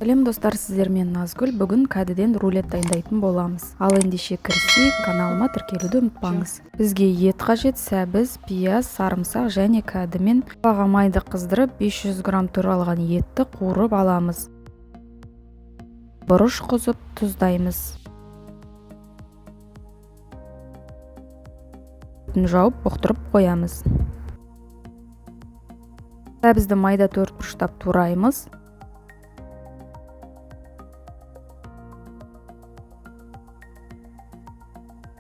Сәлем, достар! Сіздермен Назгүл. Бүгін кәдіден рулет дайындайтын боламыз. Ал ендеше кірісейік. Каналыма тіркелуді ұмытпаңыз. Бізге ет қажет, сәбіз, пияз, сарымсақ және кәдімен. Табаға майды қыздырып, 500 грамм туралған етті қуырып аламыз. Бұрыш қосып, тұздаймыз. Жауып, бұқтырып қоямыз. Сәбізді майда төрт бұрыштап тураймыз.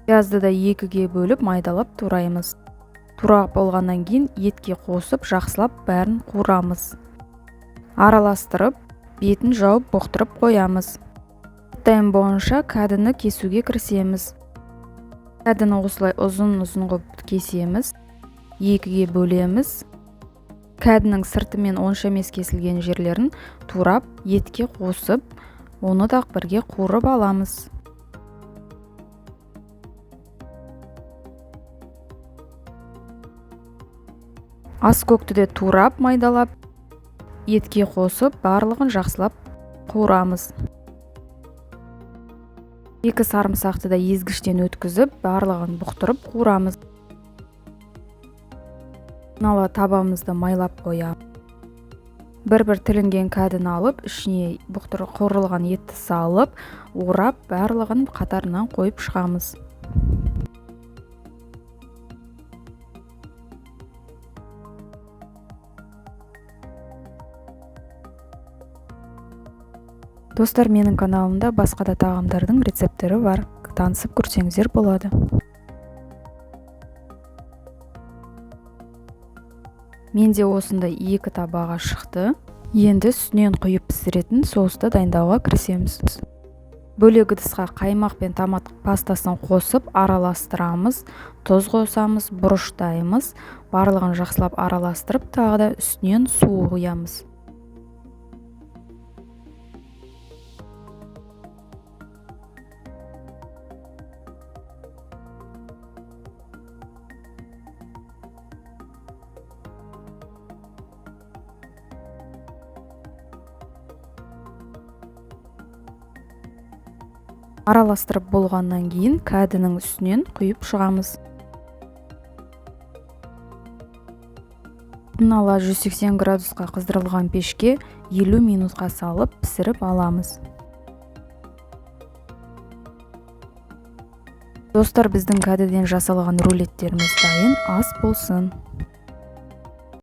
Пиязды да екіге бөліп, майдалап тураймыз. Турап болғаннан кейін етке қосып, жақсылап бәрін қуырамыз. Араластырып, бетін жауып, бұқтырып қоямыз. Дайын болғанша кәдіні кесуге кірісеміз. Кәдіні осылай ұзын-ұзын қылып кесеміз, екіге бөлеміз. Кәдінің сырты мен онша емес кесілген жерлерін турап, етке қосып, оны да бірге қуырып аламыз. Ас көкті де турап, майдалап, етке қосып, барлығын жақсылап қуырамыз. Екі сарымсақты да езгіштен өткізіп, барлығын бұқтырып қуырамыз. Ала табамызды майлап қоямыз. Бір-бір тілінген кәдіні алып, ішіне бұқтырып қуырылған етті салып, орап, барлығын қатарынан қойып шығамыз. Достар, менің каналымда басқа да тағамдардың рецепттері бар. Танысып көрсеңіздер болады. Менде осындай екі табаға шықты. Енді үстінен құйып пісіретін соусты дайындауға кірісеміз. Бөлек ыдысқа қаймақ пен томат пастасын қосып араластырамыз, тұз қосамыз, бұрыштаймыз, барлығын жақсылап араластырып, тағы да үстінен су құямыз. Араластырып болғаннан кейін кәдінің үстінен құйып шығамыз. Ала 180 градусқа қыздырылған пешке 50 минутқа салып пісіріп аламыз. Достар, біздің кәдіден жасалған рулеттеріміз дайын. Ас болсын!